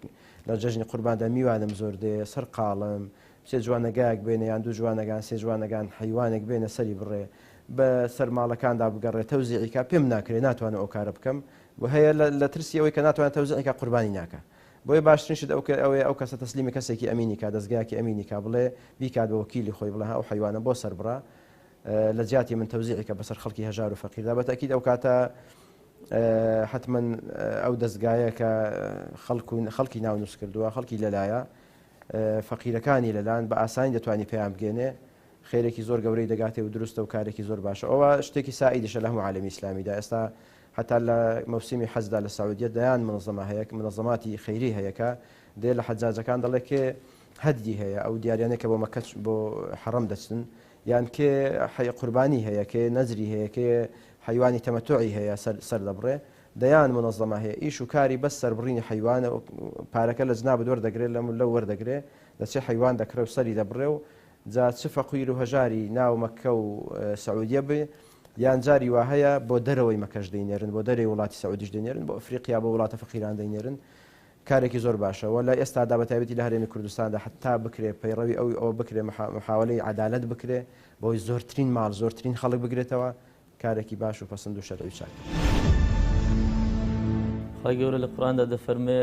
لە جەژنی قورباندا میوانم زۆر دێ سەرقاڵم سێ جوانەگایەک بێنە یان دوو جوانەگان سێ جوانەگان حەیوانێک بێنە سەری بڕێ بە سەر ماڵەکاندا بگەڕێ تەوزیعی کا پێم ناکرێ ناتوانم ئەو کارە بکەم و هەیە لە ترسی ئەوەی کە ناتوانێت تەوزیعی کا قوربانی ناکا بۆیە باشترین شت ئەوەیە ئەو کەسە تەسلیمی کەسێکی ئەمینی کا، دەزگایەکی ئەمینی کا، بڵێ بیکات بە وەکیلی خۆی، بڵێ ها ئەو حەیوانە بۆ سەربڕە، لە جیاتی من تەوزیعی کە بەسەر خەڵکی هەژار و فەقیردا، بە تەئکید ئەو کاتە حەتمەن ئەو دەزگایە کە خەڵک و خەڵکی ناونووس کردووە، خەڵکی لەلایە، فەقیرەکانی لەلان، بە ئاسانی دەتوانی پێیان بگەێنێ، خێرێکی زۆر گەورەی دەگاتێ و دروستە و کارێکی زۆر باشە. ئەوە شتێکی سائیدیشە لە هەموو عالەمی ئیسلامیدا. ئێستا هەتا لە مەوسیمی حەجدا لە سعودیە دەیان منەزەمە هەیە منەزەماتی خەیری هەیە کە دێ لە حەجاجەکان دەڵێ کێ هەدی هەیە ئەو دیاریانەی کە بۆ مەکە بۆ حەڕەم دەچن یان کێ حەی قوربانی هەیە کێ نەزری هەیە کێ حەیوانی تەمەتوعی هەیە سەر سەر دەبڕێ دەیان منەزەمە هەیە ئیش و کاری بەس سەربڕینی حەیوانە پارەکە لە جنابت وەردەگرێ لەم لەو وەردەگرێ دەچێ حەیوان دەکڕێ و سەری دەبڕێ و جا چ فەقیر و هەژاری ناو مەککە و سعودیە بێ یان جاری وا هەیە بۆ دەرەوەی مەکەش دەینێرن بۆ دەرەوەی وڵاتی سعودیش دەینێرن بۆ ئەفریقیا بۆ وڵاتە فەقیران دەینێرن کارێکی زۆر باشە وە لە ئێستادا بە تایبەتی لە هەرێمی کوردستاندا حتا بکرێ پەیڕەوی ئەو ئەوە بکرێ محاولەی عەدالەت بکرێ بۆی زۆرترین ماڵ زۆرترین خەڵک بگرێتەوە کارێکی باش و پەسند و شەرعی و چاکە. خوای گەورە لە قورئاندا دەفەرموێ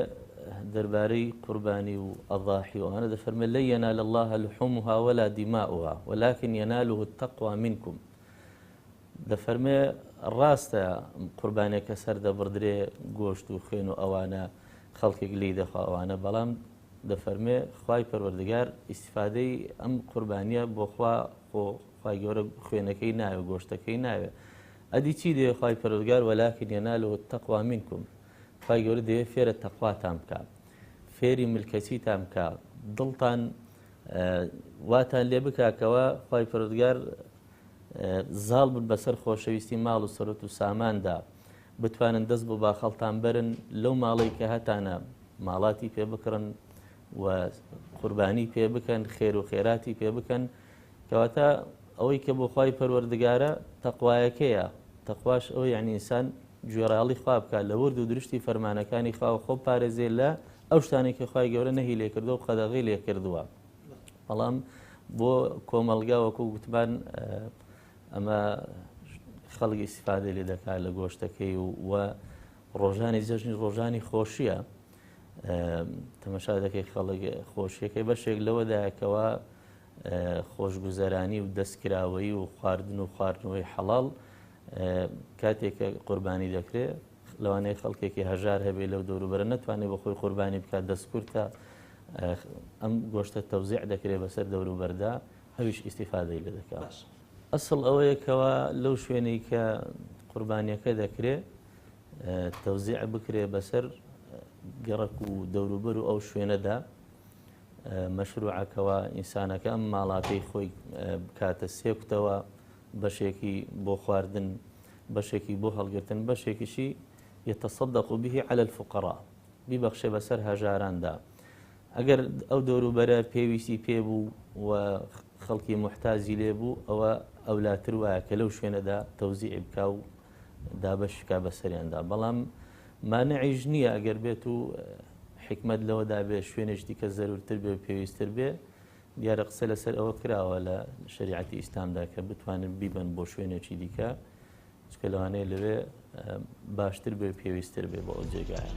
دەربارەی قوربانی و ئەضاحی و ئەوانە دەفەرموێ لن ینال اللە لحومها ولا دماؤها ولکن یناله التقوی منکم دەفەرموێ ڕاستە قوربانێکە سەر دەبڕدرێ گۆشت و خوێن و ئەوانە خەڵکێک لێی دەخوا ئەوانە بەڵام دەفەرموێ خوای پەروەردگار ئیستیفادەی ئەم قوربانیە بۆ خوا خۆ خوای گەورە خوێنەکەی ناوێ گۆشتەکەی ناوێ ئەدی چی دەوێ خوای پەروەردگار ولکن یناله التقوی منکم خوای گەورە دەوێ فێرە تەقواتان بکا فێری ملکەچیتان بکا دڵتان واتان لێ بکاکەوە خوای پەروەردگار زاڵ بن بەسەر خۆشەویستی ماڵ و سەرۆت و ساماندا بتوانن دەست بۆ باخەڵتان بەرن لەو ماڵەی کە هەتانە ماڵاتی پێ بکڕن و قوربانی پێ بکەن خێر و خێراتی پێ بکەن کەواتە ئەوەی کە بۆ خوای پەروەردگارە تەقوایەکەیە، تەقواش ئەوە یەعنی ئینسان گوێڕایەڵی خوا بکات لە ورد و درشتی فەرمانەکانی خوا و خۆ بپارێزێ لە ئەو شتانەی کە خوای گەورە نەهی لێ کردووە و قەدەغەی لێ کردووە. بەڵام بۆ کۆمەڵگا وەکو گوتمان ئەمە خەڵک ئیسفادە لێ دەکات لە گۆشتەکەی و و ڕۆژانی جەژنی ڕۆژانی خۆشیە تەمەشا دەکەی خەڵک خۆشیەکەی بەشێک لەوەدایە کەوا خۆشگوزەرانی و دەستکراوەیی و خواردن و خواردنەوەی حەڵاڵ کاتێک کە قوربانی دەکرێت لەوانەیە خەڵکێکی هەژار هەبێ لەو دەوروبەرە نەتوانێت بە خۆی قوربانی بکات دەستکورتە ئەم گۆشتە تەوزیع دەکرێت بەسەر دەوروبەردا ئەویش ئیسیفادەی لێ دەکات. ئەسڵ ئەوەیە کەوا لەو شوێنەی کە قوربانیەکە دەکرێت تەوزیع بکرێ بەسەر گەڕەک و دەوروبەر و ئەو شوێنەدا مەشروعە کەوا ئینسانەکە ئەم ماڵاتەی خۆی بکاتە سێکوتەوە بەشێکی بۆ خواردن بەشێکی بۆ هەڵگرتن بەشێکیشی يتصدق به على الفقراء بیبەخشێ بەسەر هەژاراندا ئەگەر ئەو دەوروبەرە پێویستی پێ بوو و خەڵکی محتاجی لێ بوو ئەوە ئەولاتر وایە کە لەو شوێنەدا تەوزیعی بکا و دابەش بکا بەسەریاندا بەڵام مانعیش نییە ئەگەر بێت و حیکمەت لەوەدا بێ شوێنێکی دیکە زەرورتر بێ و پێویستتر بێ دیارە قسە لەسەر ئەوە کراوە لە شەریعەتی ئیسلامدا کە بتوانن بیبەن بۆ شوێنێکی دیکە چکە لەوانەیە لەوێ باشتر بێ پێویستتر بێ بۆ ئەو جێگایە.